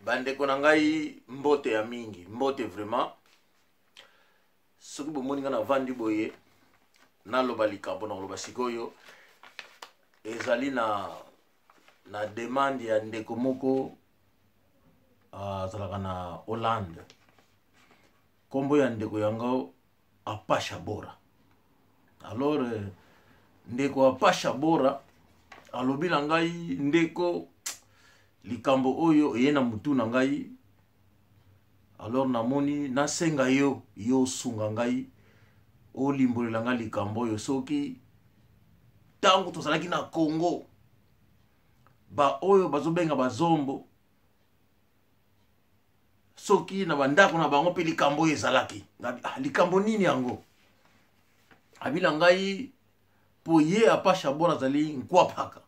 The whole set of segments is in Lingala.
Bandeko na ngai, mbote ya mingi, mbote vraiment. Soki bomoni ngai navandi boye, naloba likambo nakoloba sikoyo ezali na demande ya ndeko moko azalaka na Hollande. Kombo ya ndeko yango Apasha Bora. Alors ndeko Apasha Bora alobi na ngai, ndeko, likambo oyo eye na mutu na ngai, alors namoni nasenga yo, yo osunga ngai, olimbolela ngai likambo oyo. Soki ntango tozalaki na Congo, baoyo bazobenga bazombo, soki na bandako na bango mpe likambo oyo ezalaki. Ah, likambo nini yango? Abi na ngai, mpo ye Apasha Bora azali nkwapaka.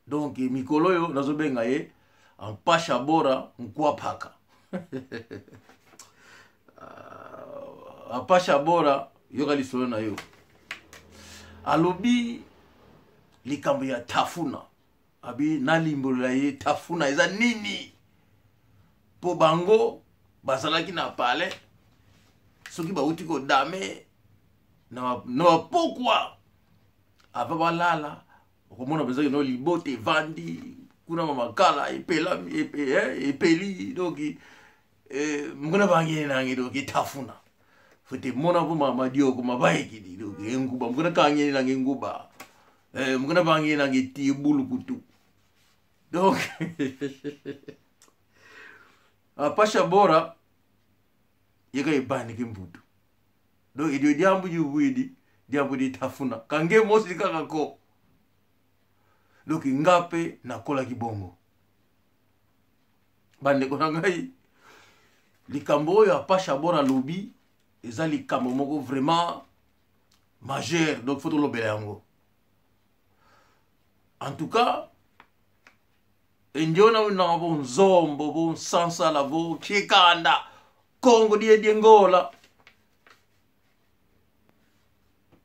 Donc mikolo oyo nazobenga ye Ampasha Bora nkwapaka. Ah, Apasha Bora, yoka lisolo na yo. Alobi likambo ya tafuna. Abi nalimbolela ye tafuna eza nini, mpo bango bazalaki na palais, soki bauti kodame na bapokwa, ava balala, okomona mpenza kino libota evandi kuna, mamakala epelami, epeli. Donc mokona bangene nange, donc etafuna fete mona mpo madioko mabayekidi, donc enguba mokona kangene nange enguba, mokona bangene nange tibulukutu. Donc Apasha Bora yeka ebandiki mbutu, donc edio diambu jubwidi diambu ditafuna kange mosi kaka ko. Donc nga mpe nakolaki bongo. Bandeko na ngai, likambo oyo Apasha Bora alobi eza likambo moko vraiment majeur, donc faut tolobela yango. En tout cas endiona na bo nzombo bo nsansala bo kikanda Kongo die die ngola.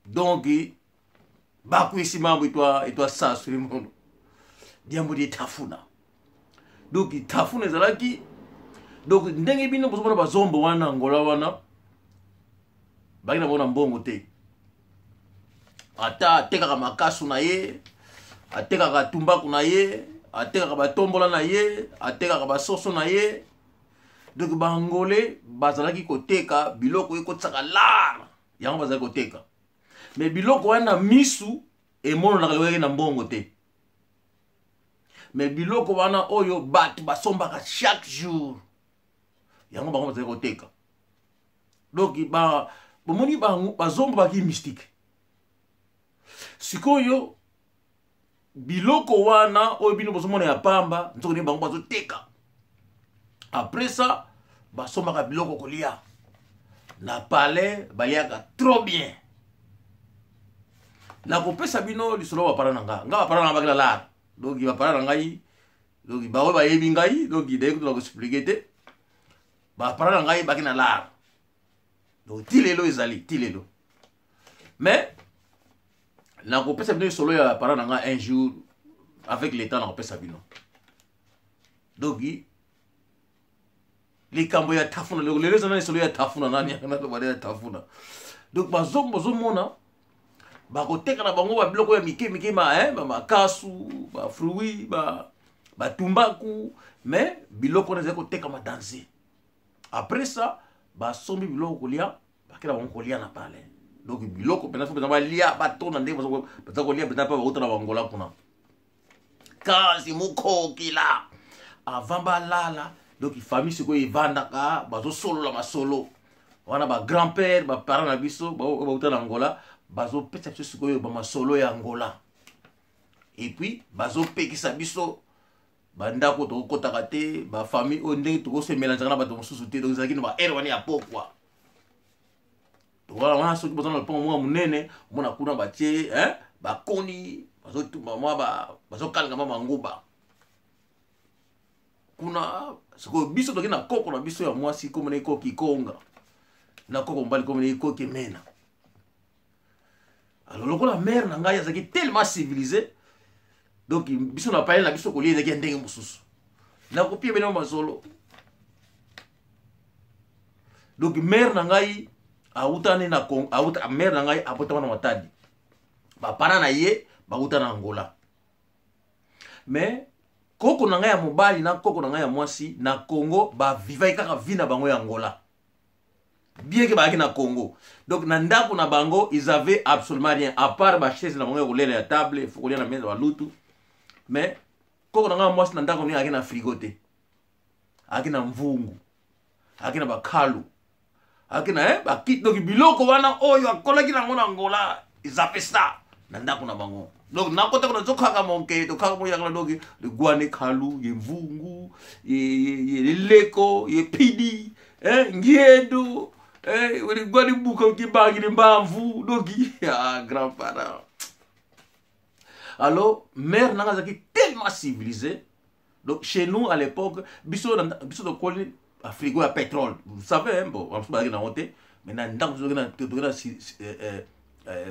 Donc bakwisi mambo itwa sasu limono diambo die tafuna. Donc tafuna ezalaki, donc ndenge bino bozomona bazombo wana Angola wana, baki na bango na mbongo te, ata atekaka makasu na ye, atekaka tumbaku na ye, atekaka batombola na ye, atekaka basoso na ye. Donc baangolais bazalaki koteka biloko ekotisaka lar, yango bazalaki koteka. Mais biloko wana misu emonanaka lokola na mbongo te, mais biloko wana oyo bato basombaka chaque jour, yango bango bazalaki koteka. Donc bomoni bazombo baki mystique. Sikoyo biloko wana oyo bino bozomona ya pamba, nzoko nde bango bazoteka. Après ça basombaka biloko kolia na palais, baliaka trop bien. Nakopesa bino lisolo bapara na nga, nga bapara na nga bakela lar. Donc bapara na ngai, donc baoyo bayebi ngai, donc daye kutu nakoexplike te, bapara na ngai baki na lar. Donc ti lelo ezali ti lelo. Mais nakopesa bino lisolo ya para na ngai un jour avec le temps, nakopesa bino. Donc likambo ya tafuna lelo eza na lisolo ya tafuna nani naloba ya tafuna. Donc bazomona bakoteka na bango babiloko ya mike mike, bamakasu, bafruit, batumbaku, mais biloko wana ezali kotekama danse. Après ça basombi biloko kolia, bakela bango kolia na palais. Donc biloko mpenza fo mpenza balia, batonda ndenge baza kolia mpenza, mpe bauta na bangola kuna kasi mokokila avant balala. Donc famille sikoyo evandaka, bazosolola masolo wana, ba grand père, ba parent na biso bauta na Angola, bazopesa biso sikoyo bamasolo ya Angola. Et puis bazopekisa biso bandako tokokɔtaka te, bafamille oyo ndenge tokosemelanzaka na bato mosusu te. Donc ezalaki na baere wana ya pokwa wana wana, soki boza na lopango mwa monene, omona kuna batie bakoni, bazotumba mwa, bazokalinga mwa manguba kuna. Sikoyo biso toki na koko na biso ya mwasi, komona ekoki konga, na koko mobali, komona ekoki mena. Alors lokola mare na ngai azalaki tellement civilisé, donc biso na palais na biso kolia ezalaki ya ndenge mosusu. Nakopia bino masolo. Donc mère na ngai awuta ne na Congo, awuta mère na ngai abotama na Matadi. Ba parents na ye bawuta na Angola. Mais koko na ngai ya mobali na koko na ngai ya mwasi na Congo ba vivaki kaka vie na bango ya Angola. Bien que bayaki na Congo. Donc na ndako na bango ils avaient absolument rien à part ba chaise na bango ya kolela ya table, faut kolia na mesa ba lutu. Mais koko na ngai ya mwasi na ndako nini ayaki na frigo te. Ayaki na mvungu. Ayaki na bakalu. Ayaki na eh, bakiti donc biloko wana oyo akolaki nango na Angola, ils avaient ça na ndako na bango. Donc nakota kuna zokaka monke tokaka moyakala donc ligwane kalu ye mvungu ye ye ye leleko ye pidi eh ngiedo eh ligwane buka kibangi mbamvu donc ah grand parent. Alors mère nanga azalaki tellement civilisé. Donc chez nous à l'époque biso biso tokoli ba frigo ya pétrole, vous savez hein, bon bamosusu bazalaki nango te, mais na ndako toki na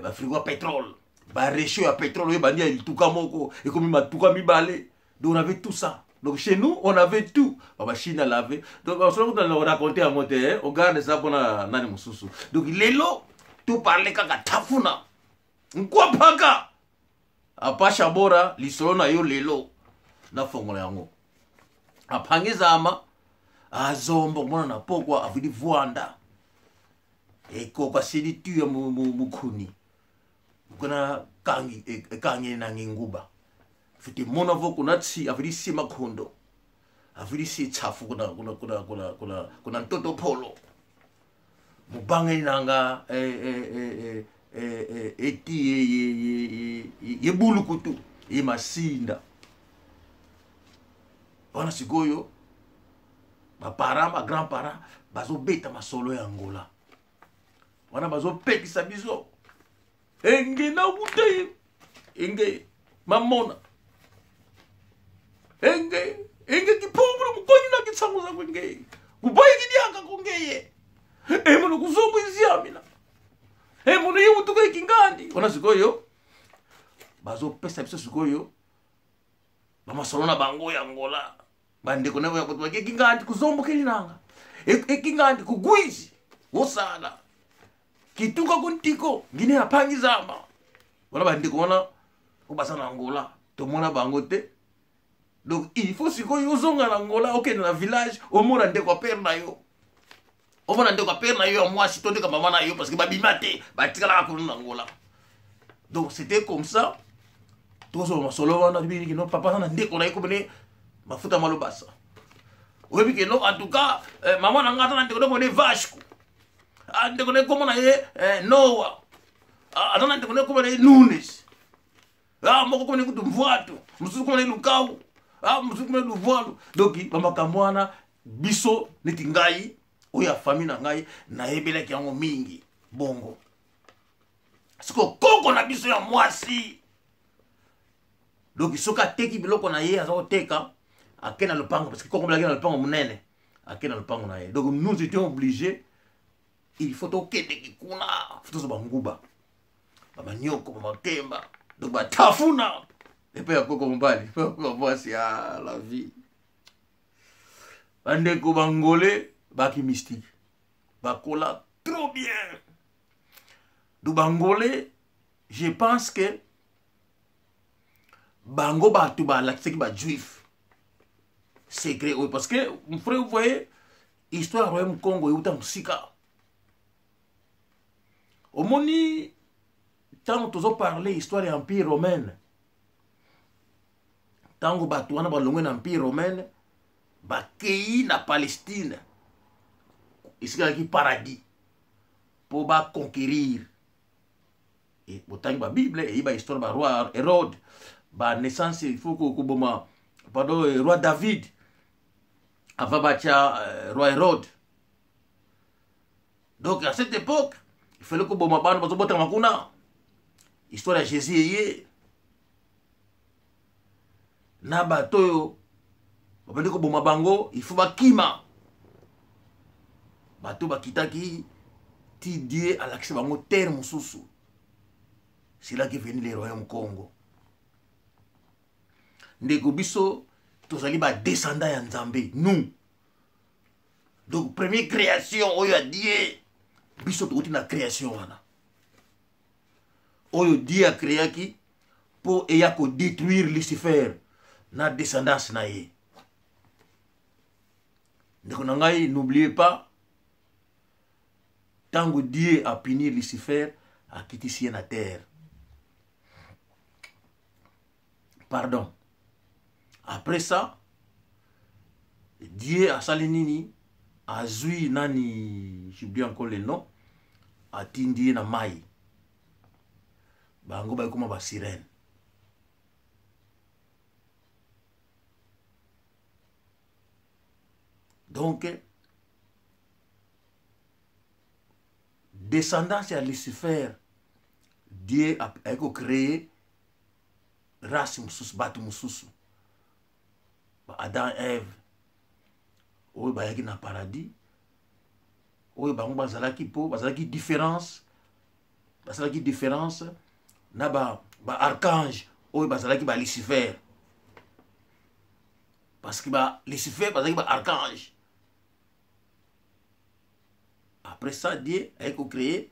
ba frigo ya pétrole, ba réchaud ya pétrole oyo ebandi ya lituka moko ekomi matuka mibale. Donc on avait tout ça. Donc chez nous on avait tout, ba machine à laver. Donc basola kuta na raconter yango te, hein, on garde ça mpona nani mosusu. Donc lelo to parler kaka tafuna nkwapaka apasha bora lisolo na yo lelo nafongola yango apangizama azombo mona na pokwa avidi vwanda ekoka sidi tu ya mukhuni kuna kangi ekangi na nginguba fiti mona vo kuna tsi avidi si makhondo avidi si chafu kuna kuna kuna kuna kuna kuna ntoto pholo mubangeli nanga eti ye bulukutu ye masinda wana sikoyo ba parents ba grands parents bazobeta masolo ya Angola wana bazopekisa biso enge na wuta ye enge mamona enge enge kipumbulu mukonyi na kitsango za kwenge kuboyi kidiaka kongeye emono kuzombo iziamina emono ye mutuka ikingandi wana sikoyo bazopesa biso sikoyo bamasolo na bango ya Angola bandeko na bango ya ekingandi kuzombokeli nanga ekingandi kugwizi wosala kituka kuntiko ngine apangizama wana bandeko wana oyo baza na Angola tomona bango te. Donc il faut sikoyo ozonga na Angola, okende na village omona ndeko ya père na yo, omona ndeko ya père na yo ya mwasi to ndeko ya mama na yo, parce que babima te, batikalaka kuna na Angola. Donc c'était comme ça tozwa masolo wana tobiki no papa aza na ndeko na ye komene mafuta malobasa oyebi ke no en tout cas mama na nga aza na ndeko na komene Vasco, ah, ndeko na ye komona ye Noa, ah, aza na ndeko na ye komona ye Nunes, ah, moko komona ye kutu Mvwatu, mosusu komona ye Lukau, ah, mosusu komona ye Luvwalu. Donc bamakambo wana biso neti ngai oyo ya famille na ngai nayebelaki yango mingi bongo. Siko koko na biso ya mwasi donc soki ateki biloko na ye aza koteka ake na lopango, parce que koko belaki na lopango monene, ake na lopango na ye. Donc nous étions obligés, il faut tokendeki kuna, faut tozwa banguba bamanioko bamakemba donc batafuna epai ya koko mobali mwasi ya la vie. Bandeko bangole baki mystique bakola trop bien. Donc bangole, je pense que bango bato balakisaki ba juif secret oyo, parce que mon frère, vous voyez histoire ya royaume Congo euta mosika. Omoni ntango tozoparle histoire ya empire romaine, ntango bato wana balongwe na empire romaine bakei na Palestine esika ezalaki paradis mpo baconquérir. Botangi ba Bible eyeba histoire ba roi Hérode, ba naissance il faut koboma pardon roi David avant batia roi Hérode. Donc à cette époque il fallait koboma bana bazobotama kuna. Histoire ya Jésus eye na bato oyo babandi koboma bango, il faut bakima. Bato bakitaki ti Dieu alakisi bango terre mosusu. C'est là que venu le royaume Congo. Ndeko biso Tozali badescendant ya Nzambe, nous. Donc première création oyo ya Dieu, biso tokoti na création wana oyo Dieu akreaki mpo eya kodétruire Lucifer na descendance na ye. Ndeko na ngai, n'oubliez pas, ntango Dieu apunir Lucifer, akitisi ye na terre. Pardon, après ça, Dieu asali nini? Azwi nani, j'oublie encore le nom, atindi ye na mai, bango bayekoma basirene. Donc descendance ya Lucifer, Dieu ayaki kocreye race mosusu, bato mosusu, ba Adam, Eve, oyo bayaki na paradis, oyo bango bazalaki mpo bazalaki différence, basalaki différence na ba baarchange oyo bazalaki ba Lucifer, parce que ba Lucifer bazalaki ba archange. Après ça, Dieu ayaki kocreye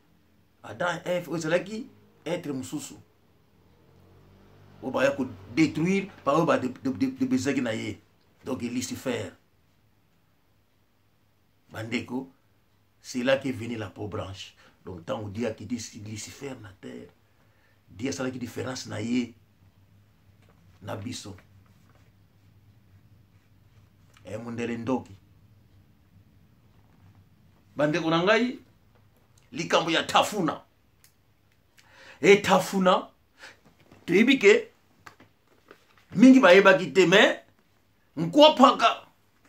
Adam et Eve, oyo ezalaki être mosusu oyo baya kodétruire baoyo badebezaki na ye, donc Lucifer. Bandeko, c'est là qu'est venu la peau branche. Donc ntango Dieu akiti Lucifer na terre, Dieu asalaki différence na ye na biso. E mondele ndoki. Bandeko na ngai, likambo ya tafuna, etafuna, toyebi ke mingi bayebaki te, me nkwapaka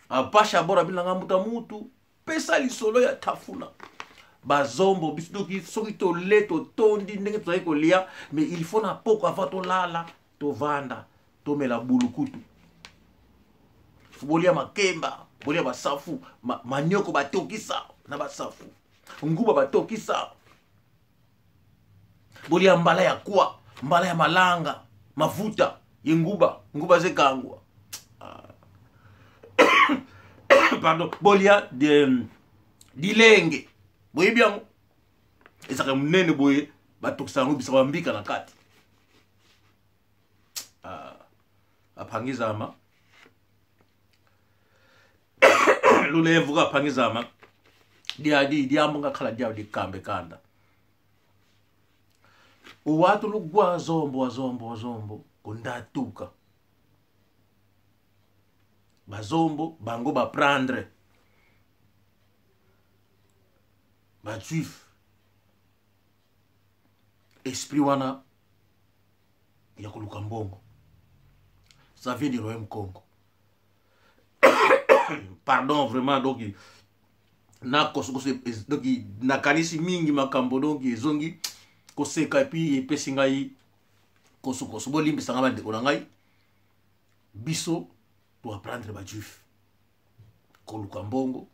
apasha bora bilanga muta mutu pesa lisolo ya tafuna. Bazombo biso doki, soki tole totondi ndenge tozali kolia, mais il faut na poko avant tolala, tovanda, tomela bulukutu, bolia makemba, bolia basafu, manioko batokisa na basafu, nguba batokisa, bolia mbala ya kwa, mbala ya malanga, mavuta ye nguba, nguba zekangwa. Pardon, bolia de dilenge, boyebi yango, ezalaka monene boye, batokisa yango, bisaka bambika na kati. Aphangizama lulevu kaphangizama diambo ngakhala diawo dikambe kanda uwatu lugwa zombo wazombo wazombo kundatuka bazombo bango baprendre bajuif esprit wana ya koluka mbongo. Ça vient du royaume Congo. Pardon, vraiment. Donc nakosokoso, donc nakanisi mingi makambo, donc ezongi koseka, epuis epesi ngai kosokoso. Bolimbisa ngai, bandeko na ngai. Biso toapprendre bajuif koluka mbongo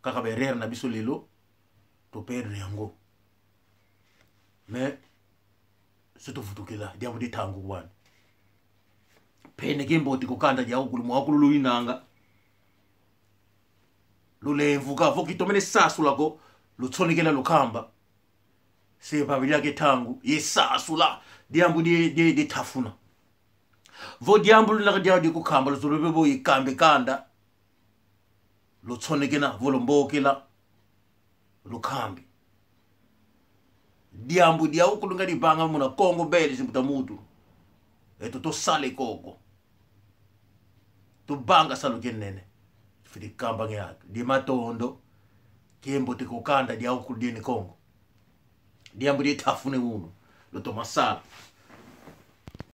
kaka baerreur na biso lelo toperdre yango, mais so tovutukela diambo ditangu wana pene ke mboti kokanda diakukulu mwakulu luyinanga lulemvuka vokitomene sasulako lutsonekela lukhamba sepapi lyake thangu yesasula diambu dithafuna vo diambu lunaka diawu dikukhamba luzolobe bo ikambe kanda lutsonekela volumbokela lukhambi diambu diaukulunga dibanga muna Kongo bele zimbuta mutu eto tosala ekoko tobanga saluke nene fili kamba ngeato di matondo kembo tikukanda diaukulu dieni Kongo diambu ditafune uno lotomasala.